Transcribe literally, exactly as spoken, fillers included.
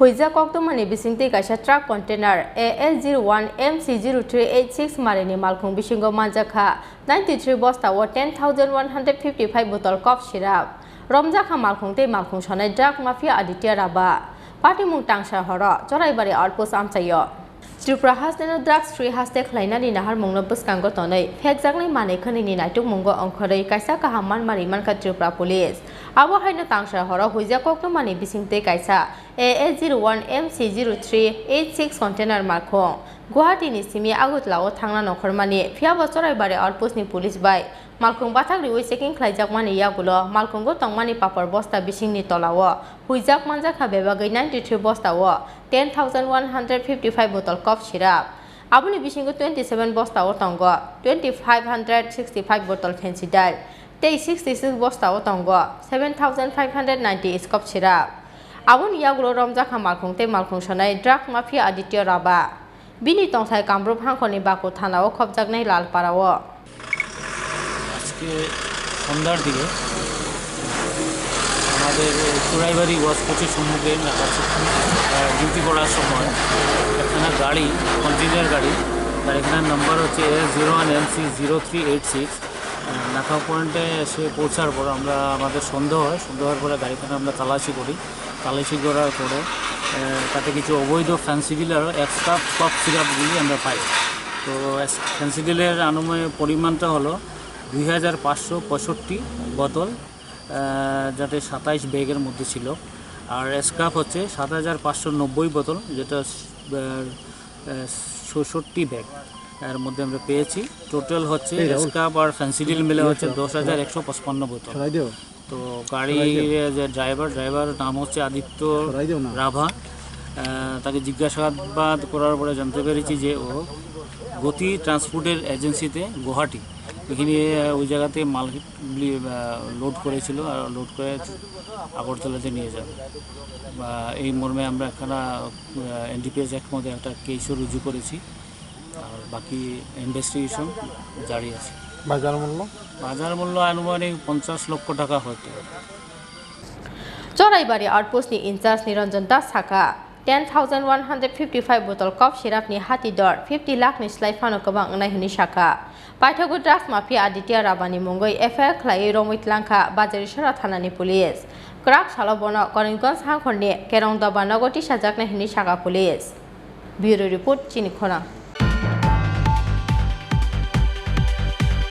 Huijak koktwmani bisingtwi kaisa truck container A S zero one M C zero three eight six marini malkhung bisingo manjakha ninety three bosta o ten thousand one hundred fifty five bottle cough syrup. Romjakha malkhung tei malkhung sonai drug mafia Aditya Raba. Patimung tangsa horo Choraibari outpost amchaio. Tripura hasteno drugs free haste khlainani naharmungno bwskango tonwi phekjaknai manwi khwnini naitukmungo ongkhorwi kaisa kaham manma rimankha Tripura Police. Abo haino tangsa horo huijak koktwmani bisingtwi kaisa A S zero one M C zero three eight six container malkhung Guwahati ni simi Agartala o thangna nongkhormani, phiyabo Choraibari outpost ni police bai malkhung bathak riwi checking khlaijakmani yagulo malkhungo tongmani papor bosta bisingni tolao huijak manjakha bebagwi ninety three bosta o ten thousand one hundred fifty five bottle cough syrup. Aboni bisingo twenty seven bosta o tongo twenty five hundred sixty five bottle Phensedyl tei sixty six bosta o tongo seven thousand five hundred ninety scope syrup. Aboni yagulo romjakha malkhung tei malkhung sonai drug mafia Aditya Raba. Bini tongthai Kamrup hangkhorni Baku thana o khopjaknai Lalpara o. আজকে সন্ধ্যার দিকে আমাদের চোরাইবাড়ি ওয়াশ কোচের সম্মুখে নাকা-, আহ, ডিউটি করার সময় একখানা গাড়ি, কন্টেইনার গাড়ি, গাড়িখানার নাম্বার হচ্ছে S zero one M C zero three eight six. নাকা পয়েন্টে এসে পৌঁছার পর আমরা, আমাদের সন্দেহ হয়, সন্দেহ হওয়ার পরে গাড়িখানা আমরা তালাশি করি। তালাশি করার পরে, আহ, তাতে কিছু অবৈধ ফেন্সিডিল আর এক্সট্রা কফ সিরাপগুলি আমরা পাই। তো এস-, ফেন্সিডিলের আনুমানিক পরিমাণটা হলো দুই হাজার পাঁচশো পঁয়ষট্টি বোতল, আহ, যাতে সাতাইশ ব্যাগের মধ্যে ছিল। আর স্ক্র্যাপ হচ্ছে সাত হাজার পাঁচশো নব্বই বোতল, যেটা, আহ, আহ, ছষট্টি ব্যাগ এর মধ্যে আমরা পেয়েছি। টোটাল হচ্ছে এই রাহুল, স্ক্র্যাপ আর ফেন্সিডিল মিলে ইয়ে হচ্ছে করো, দশ হাজার একশো পঁচপান্ন বোতল। সরাই দিও। তো গাড়ির সরাই দিও। যে ড্রাইভার, ড্রাইভার নাম হচ্ছে আদিত্য সরাই দিও না। রাভা। আহ, তাকে জিজ্ঞাসাবাদ করার পরে জানতে পেরেছি যে ও গতি ট্রান্সপোর্টের এজেন্সিতে গুয়াহাটি, ওখানে, আহ, ওই জায়গাতে মাল গুলি, আহ, লোড করেছিল আর লোড করে আগরতলাতে নিয়ে যাবে। বা এই মর্মে আমরা একখানা, আহ, N D P S act মধ্যে একটা কেসও রুজু করেছি। আর বাকি ইনভেস্টিগেশন জারি আছে। বাজার মূল্য? বাজার মূল্য আনুমানিক পঞ্চাশ লক্ষ টাকা হতে পারে। Choraibari outpost ni incharge Niranjan Das sakha, ten thousand one hundred fifty five bottle cough syrup ni hati dor fifty lakh ni slai phano kwbang wngnai hwnwi sakha. Paithago drugs mafia Aditya Rabani mungwi F I R khlaiwi romwi tlangkha Bajarisora thanani police. Kwrak salo bono Karimganj hangkhorni Kerong Doba nogo tisajaknai hwnwi sakha police. Bureau report, Chini Khorang.